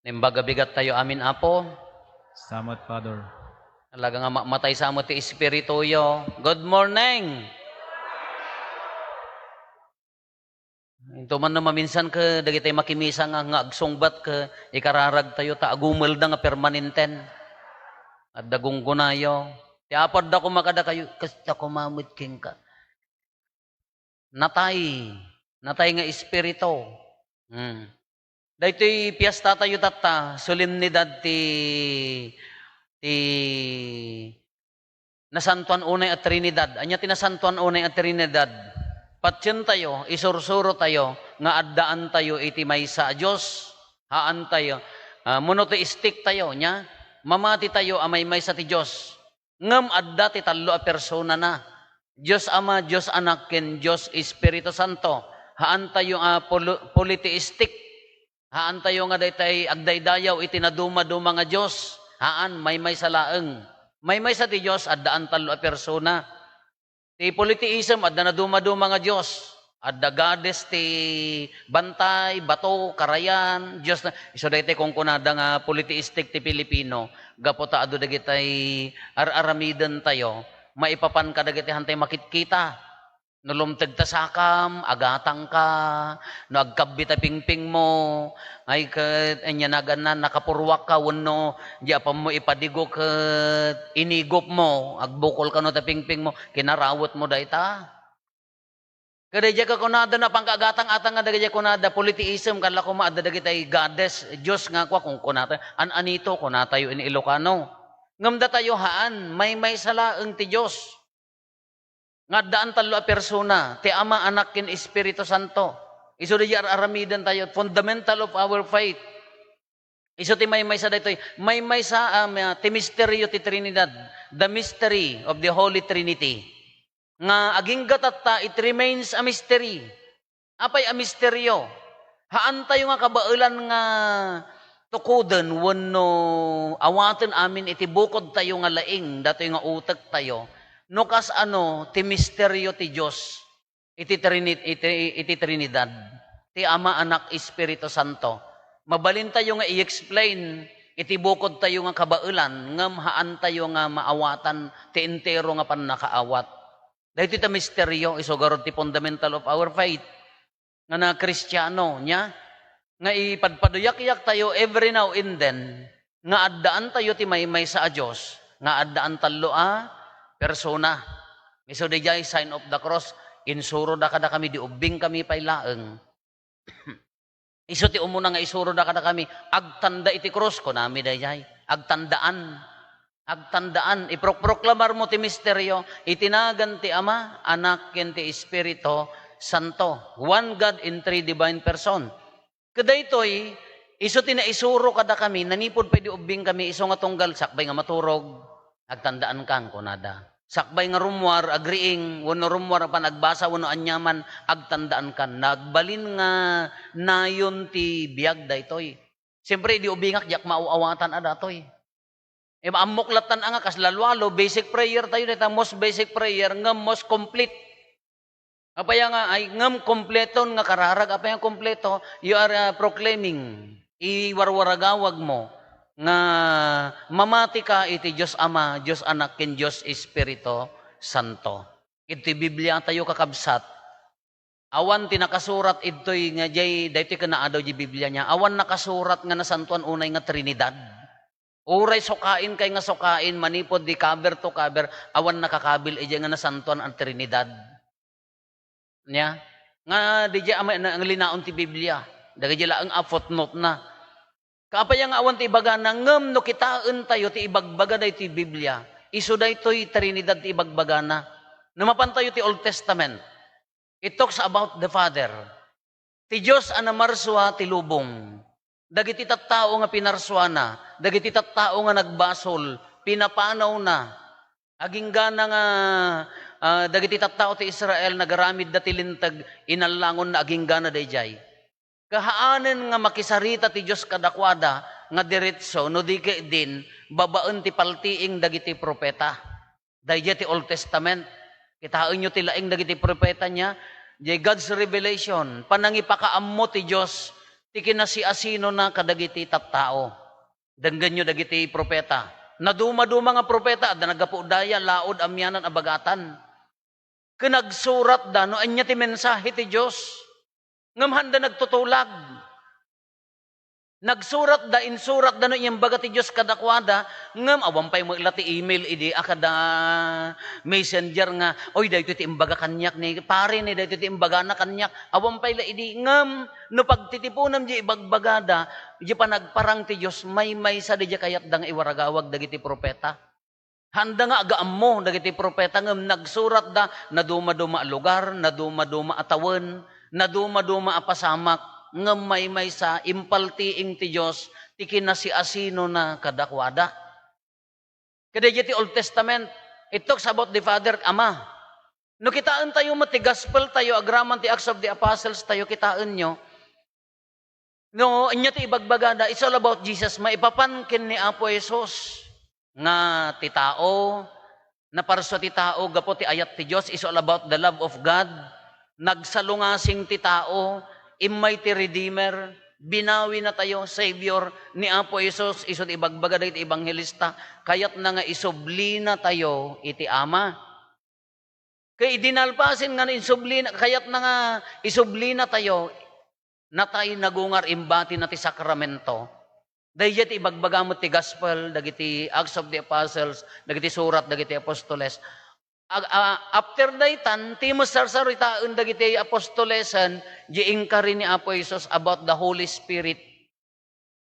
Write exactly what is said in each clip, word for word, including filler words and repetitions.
Naimbag a bigat tayo amin, Apo. Salamat, Father. Talaga nga ma-, matay sa amin ti espirituyo. Good morning! Into man no maminsan ket dagiti makimisa nga, nga agsungbat ket ikararag tayo ta agumelda nga permanenten. Adda gunggunayo. Ti Apo adda koma kadakayo, kasta koma met kenka. Natay. Natay nga espiritu. Hmm. Daytoy piesta tayo tatta, solemnidad ti, ti nasantuan unay a Trinidad. Ania ti nasantuan unay a Trinidad? Patien tayo, isursuro tayo nga addaan tayo iti maysa a Dios. Haan tayo, ah, monotheistic tayo, nia? Mamati tayo a maymaysa ti Dios. Ngem adda ti tallo a personana. Dios Ama, Dios Anak, ken Dios Espiritu Santo. Haan tayo a polo-, polytheistic. Haan tayo nga daytay agdaydayaw iti nadumaduma nga Dios. Haan, maymaysa laeng. Maymaysa ti Dios, addaan tallo a persona. Ti polytheism, adda nadumaduma nga Dios. Adda goddess ti bantay, bato, karayan, Dios na. Isu daytay kunkunada nga polytheistic ti Pilipino. Gapu ta adu dagitay ar-aramiden tayo, maipapan kadagiti hantay makitkita. No lumteg ta sakam, agatangka. No agkabbi ta pingpingmo, ay ket, ania naganna, nakapurruakka wenno di apammo ipadigo ket inigupmo, agbukol kano ta pingpingmo, kinarawetmo dayta. Ket daydiay kunada, napanka agatang-atang nga dagiti kunada, polytheism, kalla koma adda dagitay goddess, Dios nga kua, kunkunata, an-anito, kunatayo in Ilocano. Ngem datayo haan, maymaysa laeng ti Dios. Nga addaan tallo a persona, ti Ama, Anak, ken Espiritu Santo. Isu daydiay ar-aramiden tayo, fundamental of our faith. Isu ti maymaysa daytoy. Maymaysa, um, ah, ti misterio ti Trinidad, the mystery of the Holy Trinity. Nga agingga tatta, it remains a mystery. Apay a misterio? Haantayo nga kabaelan nga tukoden wenno awaten amin iti bukodtayo nga laing, datoy nga utektayo, no kasano ti misterio ti Dios iti Trini-, iti, iti Trinidad, ti Ama, Anak, Espiritu Santo. Mabalintayo nga i-explain iti bukodtayo nga kabaelan, ngem haantayo nga maawatan ti entero nga pannakaawat. Daytoy ta misterio, isu garud ti fundamental of our faith, nga na Kristiano, nia? Nga ipadpaduyakyak tayo every now and then, nga addaan tayo ti maymaysa a Dios, nga addaan tallo a persona. Isu daydiay sign of the cross, insuro da kadakami, di ubbing kami pay laeng. Isu ti umuna nga isuro da kadakami, agtanda iti krus, kunami daydiay. Agtandaan. Agtandaan. Iprokproklamar mo ti misterio, iti nagan ti Ama, Anak, ken ti Espiritu Santo. One God in three divine person. Kadaytoy, isu ti naisuro kadakami, nanipud pay di ubbing kami, isu nga tunggal, sakbay nga maturog, agtandaankan, kunada. Sakbay nga rummuar, agriing, wenno rummuar a panagbasa, wenno aniaman, agtandaankan. Nagbalin nga nayon ti biag daytoy. Siyempre, di ubingak, diak maaw-awatan a datoy. E, maammok lattan a nga kas lalualo, basic prayer tayo, dayta most basic prayer, ngem most complete. Apay nga, ay, ngem kompleton nga kararag, apay nga kompleto, you are, uh, proclaiming, iwarwaragawag mo nga mamati ka iti Dios Ama, Dios Anak, ken Dios Espiritu Santo. Iti Biblia tayo, kakabsat, awan ti nakasurat idtoy nga jay, daytoy ken naadaw di Biblia nia, awan nakasurat nga nasantuan unay nga Trinidad. Uray sukain kay nga sukain, manipud di cover to cover, awan nakakabil idiay nga nasantuan a Trinidad. Nia? Nga didiay a may-, na-, linaon ti Biblia. Dagiti laeng a footnote na. Kaapay nga awan ti ibagana, ngem no kitaen tayo ti ibagbaga daytoy Biblia, isu daytoy Trinidad ti ibagbagana. No mapan tayo ti Old Testament, it talks about the Father. Ti Dios a namarsua ti lubong. Dagiti tattao nga pinarsuana, dagiti tattao nga nagbasol, pinapanawna. Aginggana nga, ah, dagiti tattao ti Israel, nagaramidda ti linteg, inallangonna aginggana daydiay. Kahaanen nga makisarita ti Dios kadakuada nga diretso, no di ketdin, babaen ti paltiing dagiti profeta. Daydiay ti Old Testament. Kitaenyo ti laing dagiti profeta nia, diay God's revelation, panangipakaammo ti Dios ti kinasiasinona kadagiti tattao. Denggenyo dagiti propeta. Nadumaduma nga propeta, adda naggapu daya, laod, amianan a bagatan. Ken nagsuratda no ania ti mensahe ti Dios. Ngem handa nagtutulag. Nagsuratda, insuratda no imbaga ti Dios kadakuada, ngem awan pay met la ti email idi a kada messenger nga, "Oy, daytoy ti imbaga kaniak ni pare, ni daytoy ti imbagana kaniak." Awan pay la idi, ngem no pagtitiponem di ibagbagada, di panagparang ti Dios, maymaysa di kayatda nga iwaragawag dagiti propeta. Handa nga agaammo dagiti propeta ngem nagsuratda, nadumaduma a lugar, nadumaduma a tawen, nadumaduma a pasamak, ngem maymaysa, impaltiing ti Dios ti kinasiasinona kadakuada. Kadaydiay ti Old Testament, it talks about the Father, Ama. No kitaentayo met ti gospel tayo, agraman ti Acts of the Apostles tayo, kitaenyo, no, ania ti ibagbagada, it's all about Jesus. Maipapan ken ni Apo Jesus nga ti tao, naparsua ti tao gapu ti ayat ti Dios, it's all about the love of God. Nagsalungasing ti tao, immay ti Redeemer, binawina tayo, Savior, ni Apo Jesus, isu ti ibagbaga dagiti ebanghelista, kayatna nga isublina tayo iti Ama. Ket idi nalpasen nga insublina, kayatna nga isublina tayo, natay nagungar, imbatina ti sakramento. Daydiay ti ibagbaga met ti gospel, dagiti Acts of the Apostles, dagiti surat dagiti apostoles. Ag-, a-, after daytan, ti met sarsaritaen dagiti apostolesen, di inkari ni Apo Jesus about the Holy Spirit.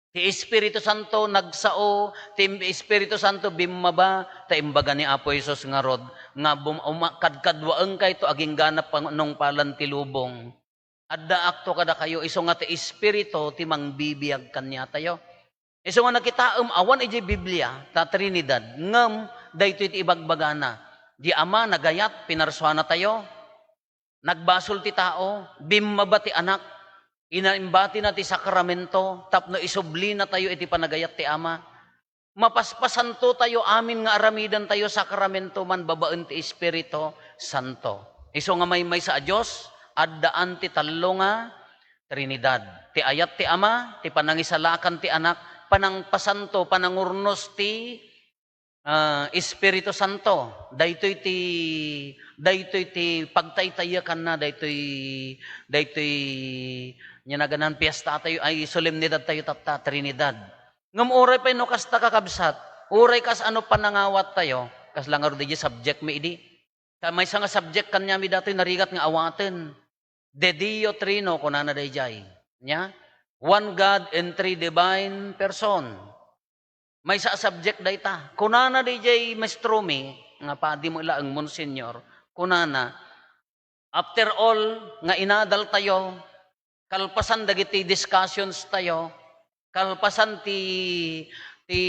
Ti Espiritu Santo nagsao, ti Espiritu Santo bimmaba, ta imbaga ni Apo Jesus ngarud nga bum-, uma-, kadkaduaenkayto agingga panungpalan ti lubong. Addaakto kadakayo, isu nga ti Espiritu ti mangbibiag kaniatayo. Isu nga nakitaem, awan idiay Biblia ta Trinidad, ngem daytoy ti ibagbagana. Di Ama nagayat, pinarsuana tayo. Nagbasol ti tao, bimmaba ti Anak, ina-, imbatina ti sakramento tapno isublina tayo iti panagayat ti Ama. Mapaspasanto tayo amin nga aramiden tayo sakramento man babaen ti Espiritu Santo. Isu nga maymaysa a Dios, addaan ti tallo nga Trinidad. Ti ayat ti Ama, ti panangisalakan ti Anak, panangpasanto, panangurnos ti ah, Espiritu Santo, daytoy ti, daytoy ti pagtaytayakanna, daytoy, daytoy, ania naganan, piesta tayo, ay, solemnidad tayo tatta, Trinidad. Ngem uray pay no kasta, kakabsat, uray kas ano panangawat tayo, kasla ngarud diay subject mi idi. Ta maysa nga subject kaniami datoy narigat nga awaten. De Dio Trino, kunana daydiay. Nia? One God in three divine person. Maysa a subject dayta. Kunana daydiay maestro mi, nga padi met laeng, Monsignor, kunana, after all nga inadal tayo, kalpasan dagiti discussions tayo, kalpasan ti, ti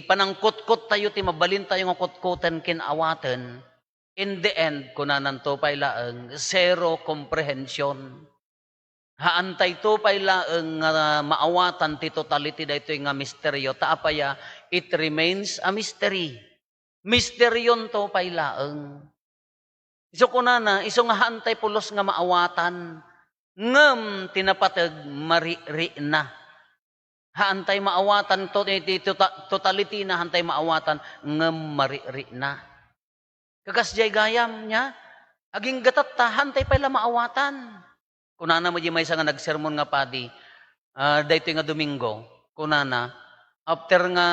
panangkutkot tayo, ti mabalin tayo nga kutkoten ken awaten, in the end, kunananto pay laeng, zero comprehension. Haantayto pay laeng nga maawatan ti totality daytoy nga misterio. Ta apaya, it remains a mystery. Misterionto pay laeng. Isu kunana, isu nga haantay pulos nga maawatan, ngem ti napateg, marikna. Haantay maawatan to, ti tota-, totality na haantay maawatan, ngem marikna. Kakas diay gayam, nia? Agingga tatta, haantay pay la maawatan. Kunana met diay maysa nga nagsermon nga padi, ah, daytoy nga Domingo, kunana, after nga,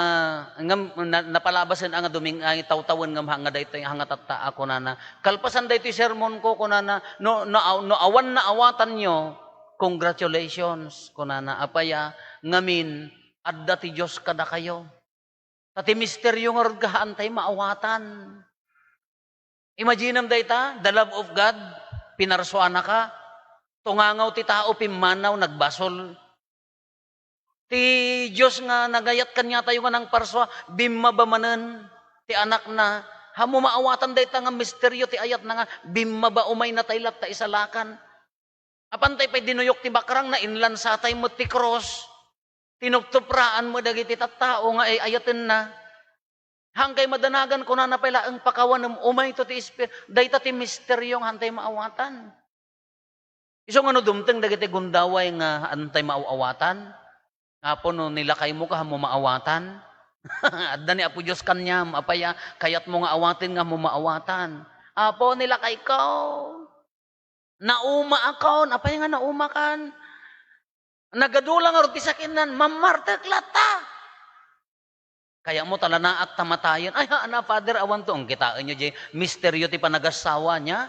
ngem na-, napalabasen a nga Doming-, ay, tawtawen ngem ha nga daytoy, ha nga tatta a kunana, kalpasan daytoy sermonko, kunana, no, no, aw-, no awan naawatanyo, congratulations, kunana, apaya, ngamin, adda ti Dios kadakayo. Ta ti misterio ngarud, haantay maawatan. Imaginem dayta, the love of God, pinarsuanaka. Tungangaw ti tao, pimmanaw, nagbasol. Ti Dios nga nagayat kaniatayo nga nangparsua, bimmaba manen ti Anakna. Ammo maawatan dayta nga misterio ti ayatna nga bimmaba, umay natay latta isalakan. Apantay pay dinuyok ti bakrangna, inlansatay met ti krus. Tinuptupraan met dagiti tattao nga ay-ayatenna. Hankay madanagan, kunana pay laeng, pakawanem, umayto ti Espir-, dayta ti misterio nga haantay maawatan. Isu nga no dumteng dagiti gundaway nga haantay maaw-awatan, Apo, no nilakaymo ka, haanmo maawatan? Adda ni Apo Dios kaniam, apay a, kayatmo nga awaten nga haanmo maawatan? Apo, nilakayko. Naumaakon. Apay nga naumakan? Nagadu la ngarud ti sakitnan, mammartek latta. Kayatmo talanaak ta matayen? Ay, haan a, Father, awanto. Ang kitaenyo diay misteryo ti panagassawa niya.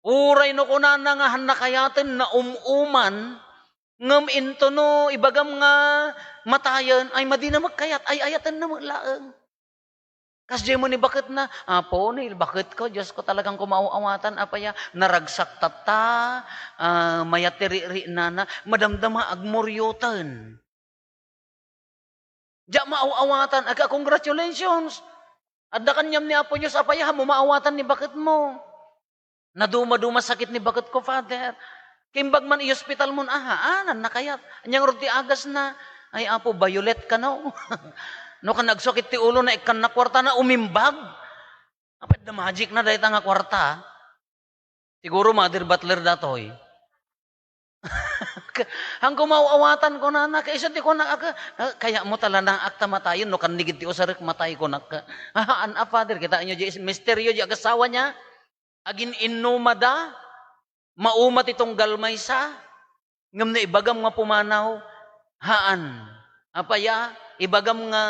Uray no kunana nga haanna kayaten, naum-uman, ngem into no ibagam nga matayen, ay, madina met kayat, ay-ayatenna met laeng. Kasdiay met ni baketna, "Apo, ni baketko, Diosko, talagang ko maaw-awatan, apay a, naragsak tatta, ah, mayat ti riknana, madamdama, agmurioten." Diak maaw-awatan. Aga, congratulations! Adda kaniam ni Apo Dios, apay a, haanmo maawatan ni baketmo. Nadumaduma sakit ni baketko, Father. Kimbag man i-hospital mon, aha, ah, haanna kayat. Ania ngarud ti agasna? Ay, Apo, violet kano. No kan nagsakit ti ulona, ikkanna kuartana, umimbag. Apay, adda magic na dayta nga kuarta. Siguro mother butler datoy. Haanko maaw-awatan, kunana. Kaiso ti kuna, aga, ah, kayatmo talanaak ta matayen, no kannigid ti usarek, matay, kunak. Haan a, Father, kitaenyo diay misteryo diay agassawa niya. Agin-innumada, mauma ti tunggal maysa, ngem no ibagam nga pumanaw, haan. Apay a, ibagam nga,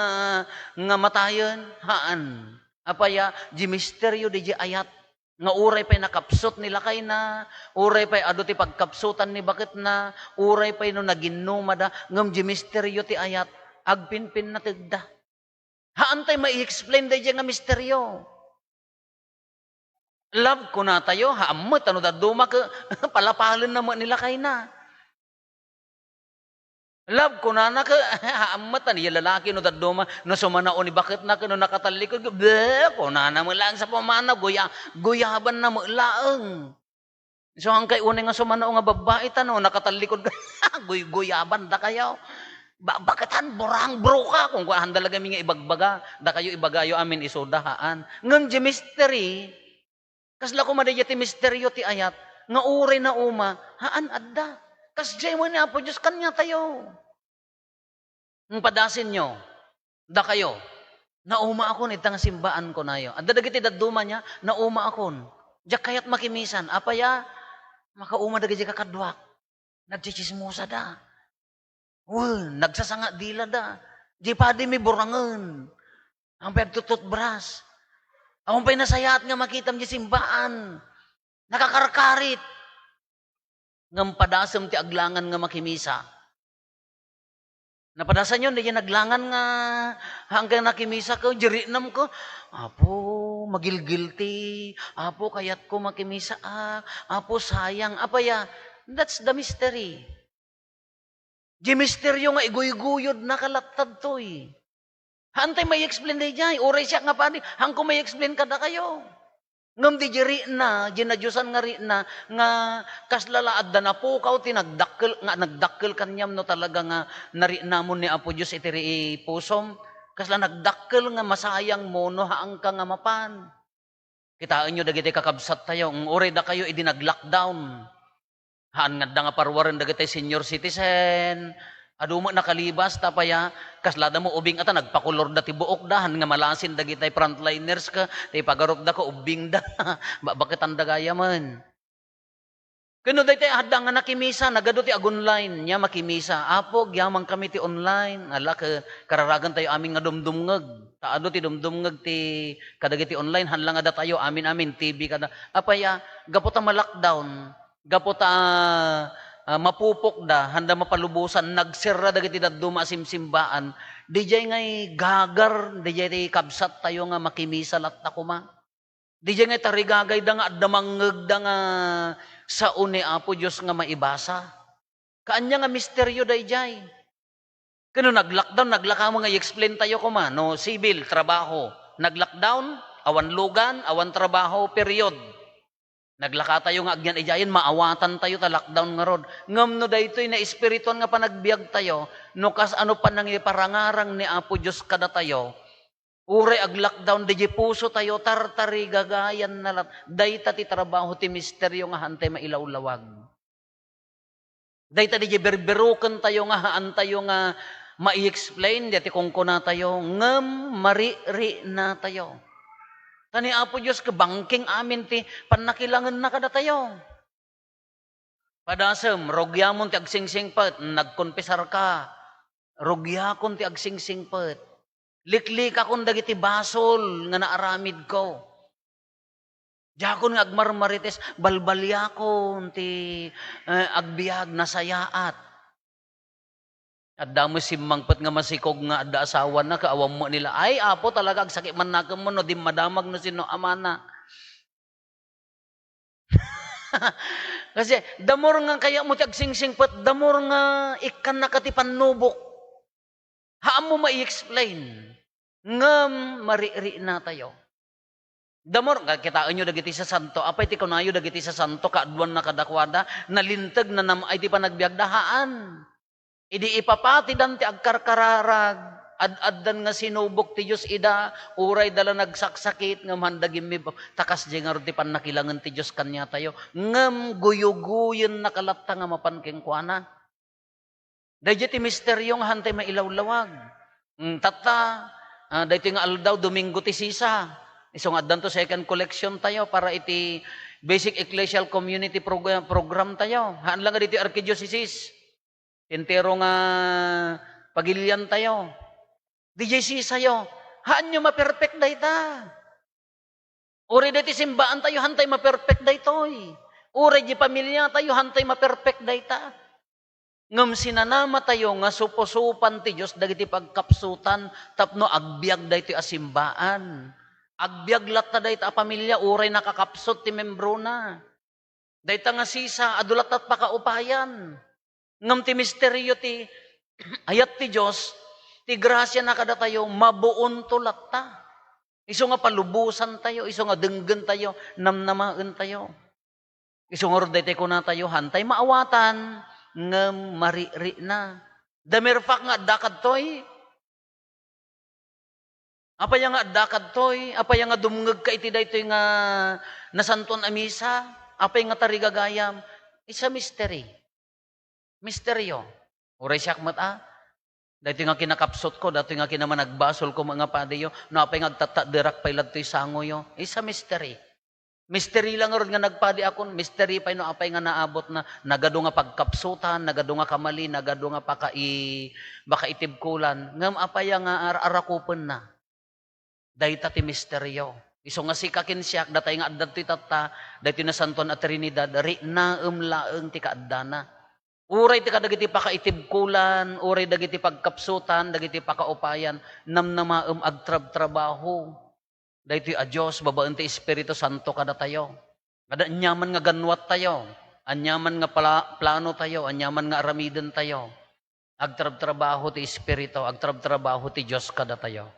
nga matayen, haan. Apay a, diay misteryo diay ayat. Nga uray pay nakapsut ni lakayna, uray pay adu ti pagkapsutan ni baketna, uray pay no naginnumada, ngem diay misteryo ti ayat, agpinpinnategda. Haantay mai-explain daydiay nga misteryo. Love, kunatayo, haan met a no dadduma ket palapalenna met ni lakayna. Love, kunana ket, haan met a ni lalaki no dadduma, no sumanao ni baketna ket no nakatallikod, ket, "Bleh," kunana met laeng sa pumanaw, guya-, guyabanna met laeng. So, hankay unay nga sumanao nga babbai, ta no nakatallikod ka, guyguyaban dakayo. Ba-, bakit han burang bruka? Kung kuan, handa lagami nga ibagbaga, dakayo ibagayo amin isuda, haan. Ngem diay mystery, kasla koma daydiay ti misteryo ti ayat, nga uray nauma, haan adda. Kasdiay met ni Apo Dios kaniatayo. Ngem padasenyo, dakayo, "Naumaakon ita nga simbaan," kunayo. Adda dagiti dadduma niya, "Naumaakon. Diak kayat makimisan." Apay a, makauma dagiti kakaduak. Nagtsitsismosada. Wen, nagsasanga-dilada. Diay padi mi burangen. Awan pay agtututbras. Awan pay nasayaat nga makitam diay simbaan. Nakakarkarit. Ngem padasem ti aglangan nga makimisa. Napadasanyo, diay naglangan nga hanggang nakimisa ko, diay riknam ko, "Apo, magilgilti. Apo, kayatko makimisa, ah. Apo, sayang." Apay a, that's the mystery. Diay misteryo nga iguyguyod na kalattadtoy. Haantay mai-explain daydiay. Uray siak nga padi, haanko mai-explain kadakayo. Ngem diay rikna, diay nadiosan nga rikna, nga kasla la adda napukaw ti nagdakkel, nga nagdakkel kaniam no talaga nga nariknamon ni Apo Dios iti ri-, pusom. Kasla nagdakkel nga masayangmo no haanka nga mapan. Kitaenyo dagiti kakabsattayo, ng-, uray dakayo idi nag-lockdown. Haan nga adda nga paruaren dagiti senior citizen. Adu met nakalibas, ta apay a, kaslada mo ubing ata, nagpakolorda ti buokda, haan nga malasin dagiti frontliners ka, ti pagarupda ka, ubbingda. Ba-, baketanda gayamen. Ken no daytoy adda nga nakimisa, nagadu ti ag-online, nia makimisa. "Apo, agyamankami ti online." Ala, ke-, kararagantayo amin nga dumdumngeg. Ta adu ti dumdumngeg ti kadagiti online, haan la nga datayo, amin-amin, T V kada. Apay a, gapu ta ma-lockdown, gapu ta, ah, mapupokda, handa mapalubosan, nagserra dagiti dadduma a simsimbaan. Didiay ngay gagar, didiay ti kabsattayo nga makimisa latta koma. Didiay ngay tarigagayda nga adda mangngegda nga sao ni Apo Dios nga maibasa. Kaanya nga misteryo daydiay. Ken no nag-lockdown, naglaka mo nga i-explain tayo koma, no, civil, trabaho. Nag-lockdown, awan lugan, awan trabaho, period. Naglaka tayo nga agyan idiayen, maawatan tayo ta lockdown ngarud. Ngem no daytoy naespirituan nga panagbiag tayo, no kas-ano pa nangiparangarang ni Apo Dios kadatayo, uray ag-lockdown, didiay puso tayo, tartarigagayan na lat-, dayta ti trabaho ti misteryo nga hantay mailawlawag. Dayta diay berberukentayo nga haantayo nga mai-explain, diay ti kunkunatayo, ngem mari'ri'natayo. Ta ni Apo Dios ket bangkeng amin ti pannakilangenna kadatayo. Padasem, rugiamon ti agsingsingpet, nagkonpisarka. Rugiakon ti agsingsingpet. Liklikakon dagiti basol nga naaramidko. Diakon nga agmarmarites, balbaliakon ti, eh, agbiag, nasayaat. Adda met simmangpet nga masikog nga adda asawana, ket awan met nila, "Ay, Apo, talaga agsakit mannakemmo no dimmadamag no sino amana." Kasi, the more nga kayatmo ti agsingsingpet, the more nga ikkannaka ti pannubok. Haanmo mai-explain. Ngem mari'ri'natayo. The more, nga kitaenyo dagiti sasanto, apay ti kunayo dagiti sasanto, kaaduanna kadakuada, nalinteg, nanam-ay ti panagbiagda, haan. Idi ipapatidan ti agkarkararag, ad-addan nga sinubok ti Dios ida, uray da la nagsaksakit, ngem handa gimmib-, ta kasdiay ngarud ti pannakilangen ti Dios kaniatayo, ngem guyoguyennaka latta nga mapan kenkuana. Daydiay ti misterio nga hantay mailawlawag. Mm, tatta, ah, daytoy nga aldaw, Domingo ti sisa. Isu nga addanto second collection tayo para iti Basic Ecclesial Community Prog-, Program tayo. Haan lang nga ditoy Archidiocesis. Entero nga pagilian tayo. Diay sisayo. Haanyo maperpek dayta. Uray daytoy simbaan tayo, hantay maperpek daytoy. Uray di pamilya tayo, hantay maperpek dayta. Ngem sinanama tayo nga suposupan ti Dios dagiti pagkapsutan tapno agbiag daytoy a simbaan. Agbiag latta dayta a pamilya, uray nakakapsut ti membrona. Dayta nga sisa, adu latta ti pakaupayan. Ngem ti misterio ti ayat ti Dios, ti grasiana kadatayo, mabuonto latta. Isu nga palubosantayo, isu nga denggentayo, namnamaentayo. Isu ngarud daytoy kunatayo, hantay maawatan, ngem mari'ri'na. The mere fact nga adda kadtoy, apay nga adda kadtoy? Apay nga dumngegka iti daytoy nga nasantoan a misa? Apay nga tarigagayam? It's a mystery. Misteryo. Uray siak met a, daytoy nga kinakapsutko, daytoy nga kinamanagbasolko met nga padiyo, no apay nga agtattadderak pay ladtoy sangoyo? It's a mystery. Misteri la ngarud nga nagpadiakon, misteri pay no apay nga naabutna, nagadu nga pagkapsutan, nagadu nga kamali, nagadu nga pakai-, pakaitibkolan. Ngem apay nga ar-, arakupenna? Dayta ti misterio. Isu nga sika ken siak, datay nga adda ditoy tatta, daytoy nasantoan a Trinidad, ri'naem laeng ti kaaddana. Uray ti kadagiti pakaitibkolan, uray dagiti pagkapsutan, dagiti pakaupayan, namnamaem agtrabtrabaho. Daytoy a Dios babaen ti Espiritu Santo kadatayo. Kada aniaman nga gannuattayo, aniaman nga pla-, planotayo, aniaman nga aramidentayo, agtrabtrabaho ti Espiritu, agtrabtrabaho ti Dios kadatayo.